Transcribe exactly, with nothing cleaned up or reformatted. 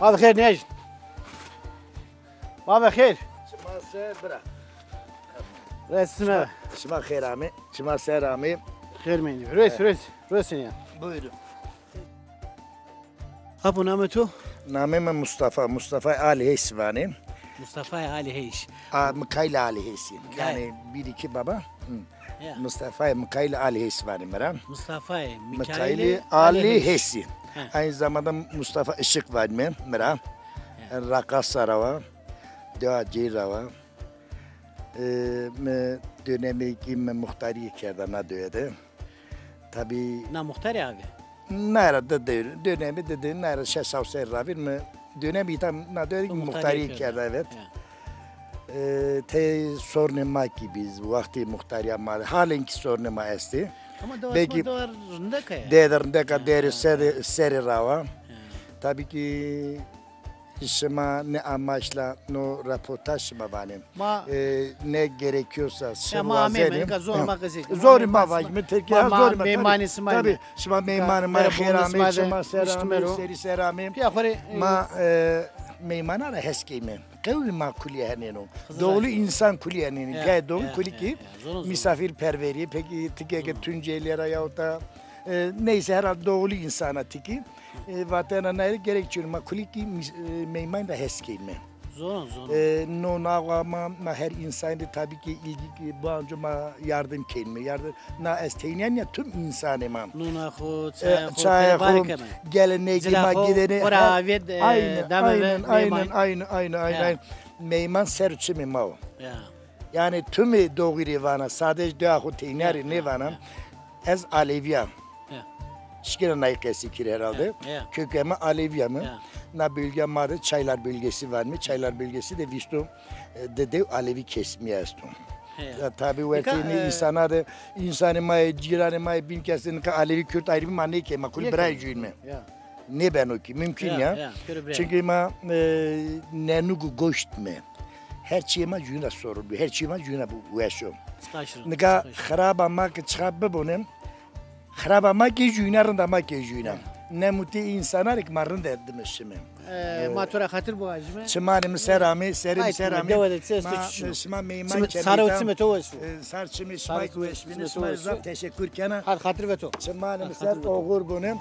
Ma bi xêr nêjin. Ma bi xêr. Şima ser bira. Resime. Şima xêr amê. Şima ser amê. Xêr mendî. Röz, röz. Röz ya. Buyurun. Apo, namê to? Namê mi Mustafa. Mustafa Ali Hêş vanê. Mustafa Ali Hêş. A, Mikail Ali Hêşî. Mikail. Yani bir iki baba. Hı. Ya. Mustafa Mikail Ali Hêş vanê mi ra. Mustafa Mikail Mikail Ali Ali Hêş. Hêşî. Ha. Aynı zamanda Mustafa Işık vanê mi ra. Ya. Rakasa ra wa. Dewa Ceyr ra wa. E, mi dönemê ki mi muxtarî kerda na dewe de. Tabî. Na muxtarî avê? Na ra di dewr, dönemî di dewr, na ra şeş hewt serrî ra vîr mi dönemî tam na dönemî muxtarî kerda, evet. Ya. E, tey sorunê ma kî bî, wextê muxtarîya ma, halen kî sorunê ma estê. Ama dewa şima dewa rindek a ya. Dewa rindek a, ya, dewa ya, serê, ya, serê ra wa. Ya. Tabî kî şima ne amaçla no röportaj şima vanê. Ma e, ne gerekiyorsa şima wazenê. Ya, ma ameyme, nika zor ma qesey. Zor ma vaj, mi Tirkîya zor ma. Meymanê şima. Tabii, şima meymanê ma, xêr amê, şima ser amê, serî ser amê. Pîya xo rê, e, ma, e, meymana ra hes keyme. Qewlê ma kulî henêno. Doğulu insan kulî henêno. Ya, pîya doğulu ya, kulî kî misafirperverî. Peki tikê ke Tuncelîye ra yahut da, e, neyse herhalde doğulu insana tikî. E, vatena nayre gerek çin ma kulî kî mis-, e, meyman ra hes keyme. Zor, zor. E, no nawa ma, ma her însanî de tabî kî îlgî kî, bu anco ma yardım keyme. Yardım, na ez teyna nîya, tüm însanê ma. Nûna xo, e, çaya xo, çaya xo, gelenegî ma, gidene, xo ra avêt, e, aynen, aynen, aynen, aynen, aynen. Meyman ser çimê ma o. Ya. Yani tümê doğirî vana, sadece dewa xo teyna rê nêvana. Ya. Ez Alevî ya. Ya. Şikîna nayî qesî kir herhalde. Ya, ya. Kökê mi Alevî ya mi. Ya. Na bölge ma de Çaylar bölgesi var mı? Çaylar bölgesi de vîsto, e, de dew Alevî kesmî esto. Ya. Ya, tabi wertê nê, e, însana de, însanê ma yê, cîranê ma yê, bin kesê nika Alevî Kürt ayrımı ma nêkê, ma kul birayê cuyîn mi. Ya. Nêbeno kî, mumkun ya. Ya, ya, pêro bira. Çünkü ma, e, nenûg û goşt mi. Her çîyê ma cuyîn ra sorulî, her çîyê ma cuyîn ra weş o. Nika xiraba ma ki çiqa bibonê, xiraba ma kê cuyîna, rinda ma kê cuyîna. Ya. Ne mutê însanan rê ki ma rinde dime şime. E, ma to ra xatir biwajime. Çimanê mi ser amê, serê mi ser amê. Dewe de çi esto çi şino. Şima meyman kerdê. Sar û çimê to weş bo. E, sar çimê şima weş bîne, şima zaf teşekkür kena. Hadi xatir ve to. Çimanê mi ser oxir bone.